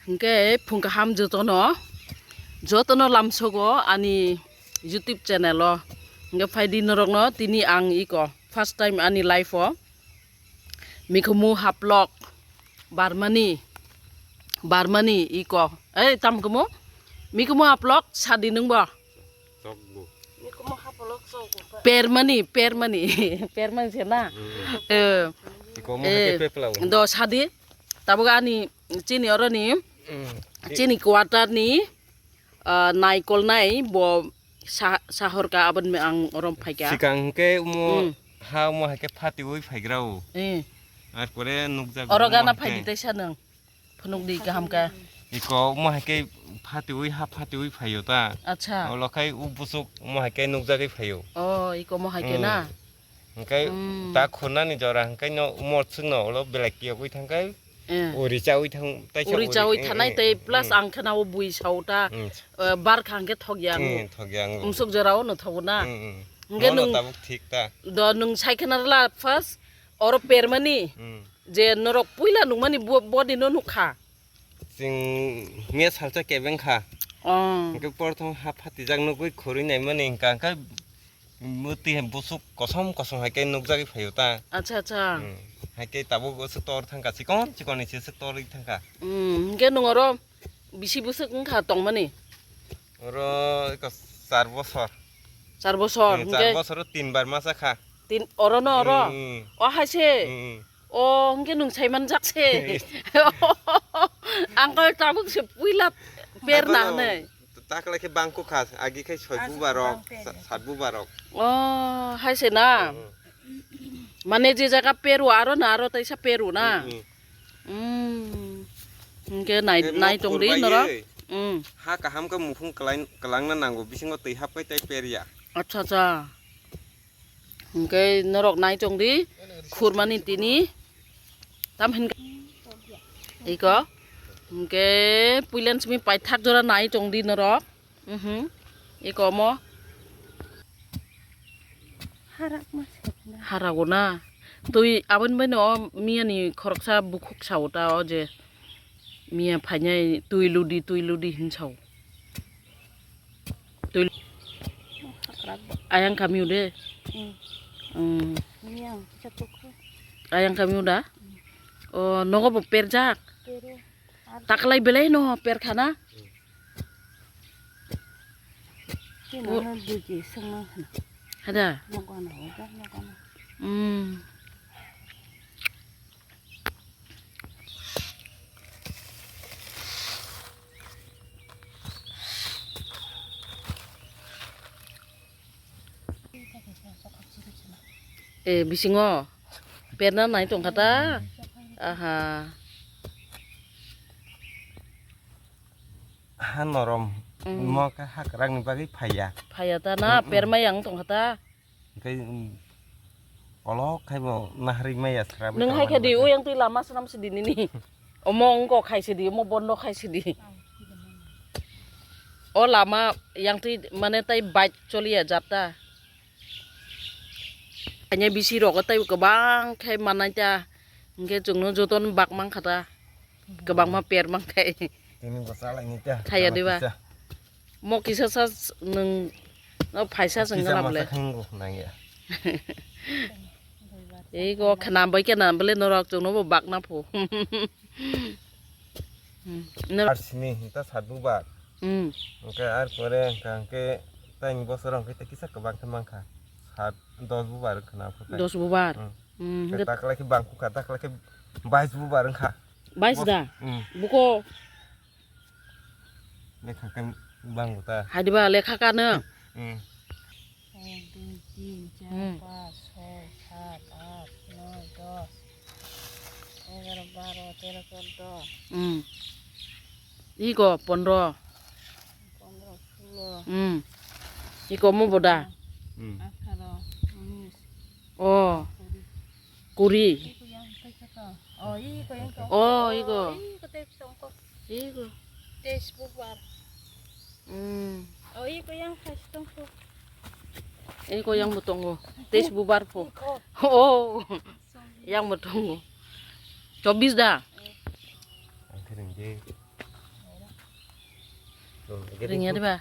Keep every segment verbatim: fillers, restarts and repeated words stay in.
Hingke phung kaham jotono, jotono lamsogo ani YouTube channel o. Hingke phaidi norokno tini ang iko first time ani life o mikhumu haplok barmani, barmani iko. Ei, tam khumu? Mikhumu haplok sadi nungbo? Chokbo. Permani, permani, permani se na. Mm. Eh, Iko mo eh, hai ke pepla o. Do sadi. Tabuk ani chini oroni, Mm. chini quarter ni, ah, naikol nai bo sa-, sahor ka abon me ang orom phaika. Sikang ke umo Mm. ha umo hai ke phatiwi phaigra o. Eh. Ar pore nukjak Oro umo gana hai ke. Phaidi taisa nang. Phunuk di kaham ka. Iko umo hai ke phatiwi ha phatiwi phaio ta. Acha. Olo khai u busuk umo hai ke nukjagwi phaio. Oh, iko mo hai ke Mm. na. Hingkai Mm. ta khurnani jora hingkai no morchuk no ulo belai kiyogwi thangkai Eh. uri chawi thang taisa Uri uri, chawi eh, thanai eh, tei plus eh. Ang khana o bui sao ta, Mm. eh, bar khang khe thok yang. Eh, thok yang. Umsuk jora o no thogo na. Mm, mm. Hingke Mono nung tabuk thik ta. Do nung sai khana la first oro permani Mm. je norok puila nungmani bo-, body no nukha. Chwng miya salsa kebeng kha. Oh. Hingke porthom ha phatijak nugwi khurui naimani hingka hingke mwtwi hai busuk kosom kosom hai khe nukjagwi phaio ta. Acha, acha. Hmm. Hai khe tabuk o se tor thangka, chikon chikon ni se se torwi thangka. Hmm, hingke nung oro bisi busuk wngkha tongmani? Oro eko char bosor. Char bosor, Hmm, char hingke bosor o tin bar masa kha. Tin, oro no oro? Hmm. O hai se? Hmm. O, hingke nung sai manjak se. Ang khe tabuk se puila perna Abo no hwnwi. Taklai khe bangkuk kha, agi khe soi bubar rok, sa-, sat bubar rok. O, hai se na. Mm, mm. Mane je jaga peru aro na, aro taisa peru na. Mm, mm. Mm. Hingke nai, Tei nai nok tong di khurbai norok. Ye. Mm. Ha kaham khe mukhung kwlai, kwlangna nango, bisingo twi hap kai tei perya. Acha, acha. Hingke norok nai tong di, khurmani tini. Tam hin iko. Hingke puilen simi paithak jora nai tong di norok. Mhm. Iko mo. Harak ma se na. Harago na. Twi aboni bai no miya ni khoroksa bukhuk sao ta o je. Miya phainai twi ludi, twi ludi hin sao. Twi Ayang kami ude. Hmm. Hmm. Miya ang kisa tukho. Ayang kami uda. O nogo bo perjak. Pero. Taklai belai no perkhana. Kino na duji sengma. Hada. Nogo na, nogo na. Hmm. Eh, bisingo perna nai tongkha ta? Aha. Ha norom. Mm. Mo khe hakrang ni bagwi phaiya. Phaiya ta na, mm, mm, perma yang tongkha ta? Hingke, um, kolok khai bo naharwi maya sra. Nung hai khe di, uyang twi lama swnam sidi nini. Omo wngkok khai sidi, omo bondo khai sidi. O lama yang twi mane tai bike choliya jat ta. Kanya bisi rogo tai kwbang khai manai ta. Hingke chwngno jotono bak mang kha ta. Kwbangma per mang khai. Tini bo chalai ni ta. Khaya diba? Mo kisa sa s-, nwng no phaisa chwng gana bole. Kisa masa khango nangya. Ei go khana bai khe na bole norok chwngno bo bak na pho. Hmm. Ar sini ta sat bubar. Hmm. Hingke ar pore hingka hingke tang bosor hingke ta kisa kwbang khe mankha. Sat, dos bubar khana pho tai. Dos bubar. Hmm. Hmm, hingke hingke taklai khe bangkukha, taklai khe bais bubar wngkha. Bais da? Hmm. Buko Lekha kan bang ta. Hadiba lekha ka no? Hmm. এক, দুই, তিন, চার, হুম। পাঁচ, ছয়, সাত, আট, নয়, দশ, এগারো, বারো, তেরো, চৌদ্দ। হুম। Iko পনেরো। পনেরো, ষোলো। হুম। Iko mo boda? হুম। আঠারো, উনিশ। Oh. কুড়ি। কুড়ি। Iko yang kaisa to. Oh, iko yang to. Oh, iko. Iko te tongko. Iko. Teis bubar. Hmm. Oh, iko yang khai tongko. Iko yang bo tongo. Teis bubar pho. Iko. Oh. Yang bo tongo. Chobis da? Eh. Ang khe ringje. Ringya diba?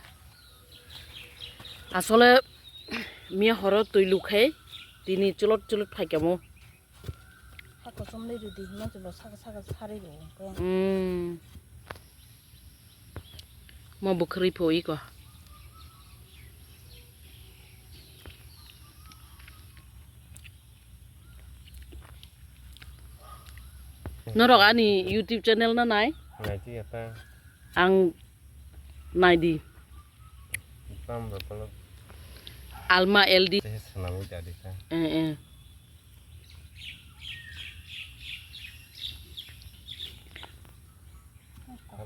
Asole miya horo twi lukhai tini chulot chulot phaikamo. Hako chomlai rwdi hima chwlo saka saka sarwi rwo. Mm. Mo bwkhwrwi pho iko. Norok ani YouTube channel no nai? Nai ti ata. Ang nai di. Tam ba palo. Alma L D. Te sanami jadi ka. Eh, eh.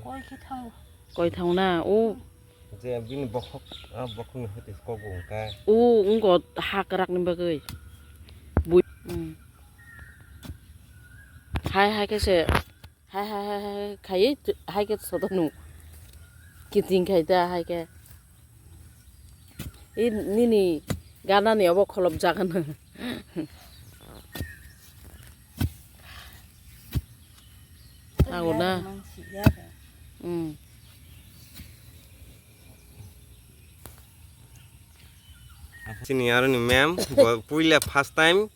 Koi khe thango. Koi thango na, o. Je bini bokhok, a bokhokni hwtwi kok bo wngkha. O, wngkha ha kwrakni bagwi. Bui-, mm. Hai, hai khe se, hai, hai, hai, hai, khai, hai khe soto nuk. Kiting khai ta, hai khe. I nini ganani obo kholop jagan. Ago na. Mm. Chini aroni ma'am, bo puila first time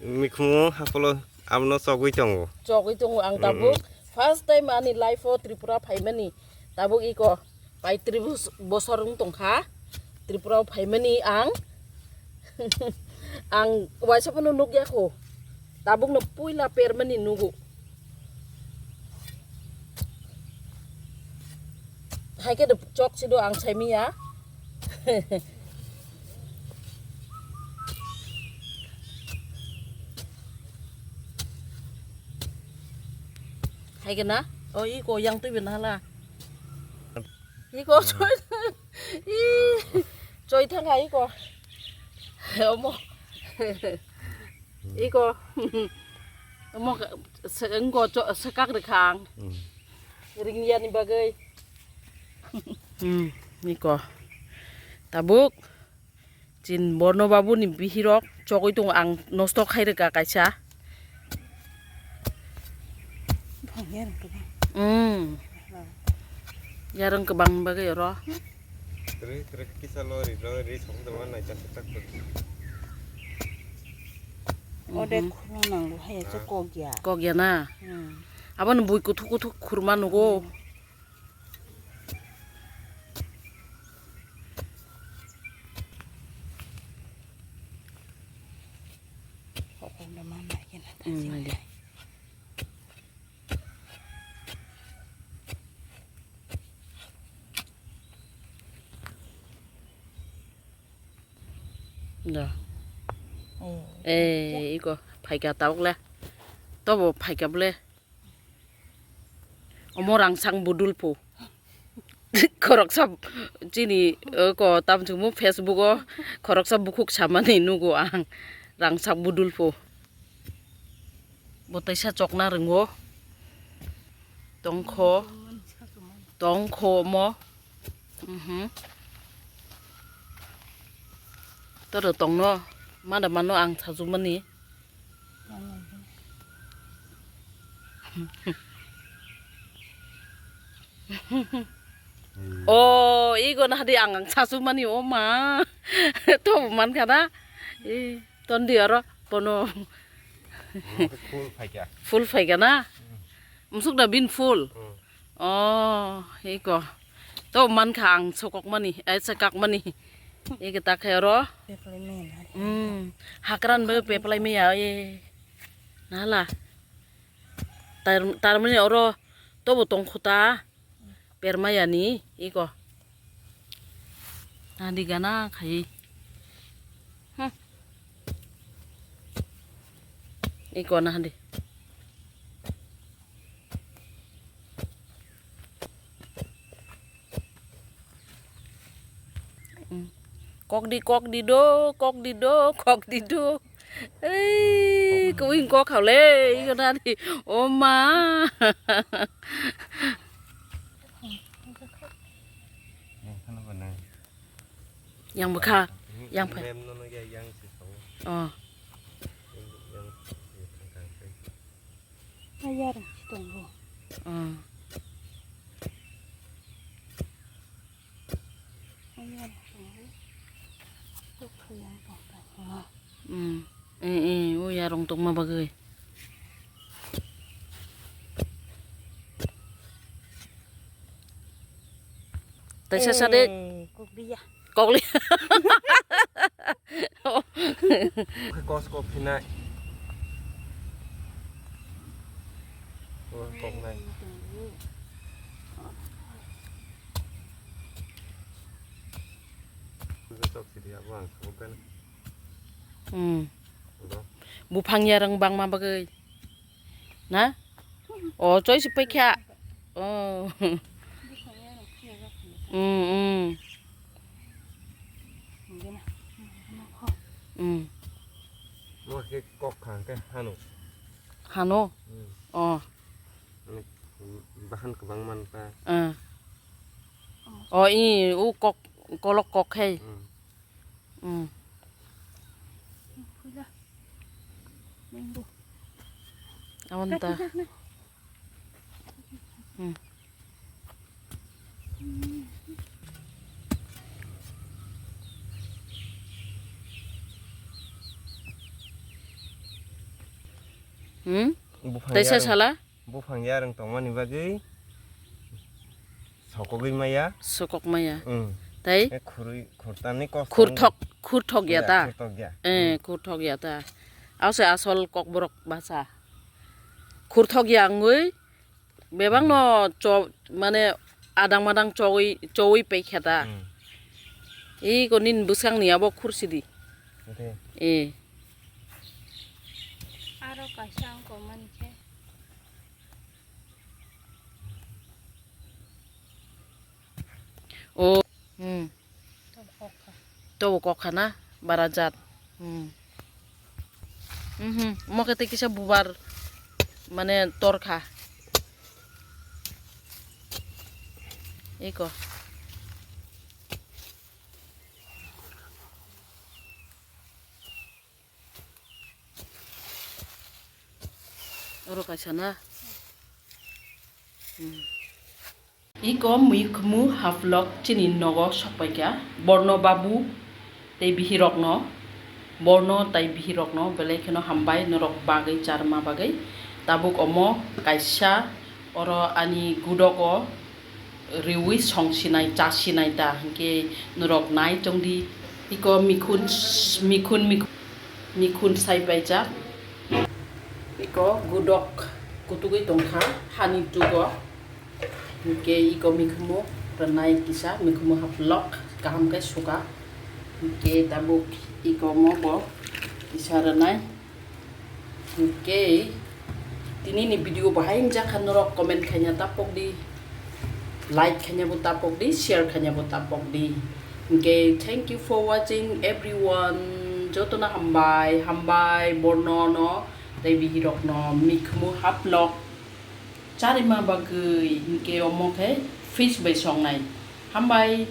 mikhumo hapolo abono chogwi tongo. Chogwi tongo ang tabuk. Mm, mm. First time ani life o Tripura phaimani. Tabuk iko paitri bos-, bosor wng tongkha. Tripura o phaimani ang. Ang waisa phano nukya kho. Tabukno puila permani nugo. Hai khe do chok si do ang saimiya. Hai khe na? O iko yang twi bin hala. Iko choi. I choi thang hai iko. Omo. Iko. Omo se engko cho sekak rikha ang. Hmm. Ringya ni bagwi. Hmm, iko. Tabuk. Chin Borno Babu ni bihirok chogwi tongo, ang nosto khai rwkha kaisa. Bang yarwng kwbang. Mm. Yarwng kwbang bagwi oro. Twi, twi kisa lori, lori song tongma nai chak chak. Ode Mhm. Khurma nanglo haya se Ah. Kokya. Kokya na? Hmm. Aboni bui kuthuk kuthuk khurma nugo. Hmm. Kokong da mana kena ta Hmm, sini. Lagi. Da. Oh. Eh, iko phaika tabuk le. Tobo phaika bole. Omo rangchak budul po. Khoroksa chini, eh, ko tam chungmo Facebook o khoroksa bukhuk samani nugo ang. Rangchak budul po. Bo teisa chokna ringo. Tongkho. Tongkho mo. Mhm. Toro tongno. Mada mano ang sajumani. Oh, igo na di ang, ang sajumani, oh ma. To man kada. Eh. Tondi oro bono. Full phaikha. Full phaikha na? Hmm. Musuk da bin full. Hmm. Oh, iko. To mankha ang sokok mani, eh, sekak mani. Iko ta khe oro. Peplai maya na. Hmm. Hakran be peplai maya, eh. Nala. Tar, tarmani oro tobo tongkhuta. Permayani iko. Nadi gana khai. Hmm. Iko nadi. Hmm. Kok di, kok di do, kok di do, kok di do. Ei, kuing kok hau le, iko nadi. Oma. Yang bwkha, yang pha. Oh. Ayar, si tongo. Oh. Hmm. Eh, eh, o yarong tongma bagwi. Taisa sa de. Eh, kukliya. Kokli. Kos kok phinai. Kos kok nai. Kok sidi abo ang kok kan. Hmm. Bo. Buphang yarang bangma bagwi. Na? O choi si paikha. O. Hmm, hmm. Hmm. Mo khe kok khang khe hano. Hano? Hmm. O. Ani bahan kwbang man ta. Ah. O i u kok, kolok kok hai. Hmm. Hmm. Abon ta. Hmm. Hmm? Buphang Taisa yarung, sala? Buphang yarung tongmani bagwi sokogwi maya. Sokok maya. Hmm. Tai? E khurwi, khurtani kos Khurthok, khurthok ya ta? Khurthok ya. Eh, Hmm. Khurthok ya ta. Ase asol kokborok basa. Khurthok ya wngwi bebak no cho-, mane adang madang chowi, chowi paikha ta. Hmm. Iko nini bwskang ni abo khursidi. Oke. Eh. Aro kaisa wngkha mani khe. O. Hmm. Tobo kok kha. Tobo kok kha na? Bara jat. Hmm. Mhm. Omo khe tei kisa bubar mane tor kha. Eko. Oro kaisa na. Hmm. Iko mikhumu haplok chini nogo sokpaikha. Borno babu tei bihirokno, borno tei bihirokno belai kheno hambai norok bagwi charma bagwi. Tabuk omo kaisa oro ani gudogo riwi songsinai, chasinai ta, hinkhe norok nai chongdi. Iko mikhun, mikhun, mikhun, mikhun sai paijak. Iko gudok kutugwi tongkha hani tugo. Hinkhe iko mikhumu rwnai kisa, mikhumu haplok kaham khe suka. Hinkhe tabuk iko omo bo kisa rwnai. Hinkhe tini ni video bo hai wngjakha, norok comment khaina tapok di, like khaina bo tapok di, share khaina bo tapok di. Hinkhe thank you for watching everyone, jotono hambai, hambai borno no tei bihirok no mikhumu haplok charima bagwi, hinkhe omo khe fish bai songnai. Hambai.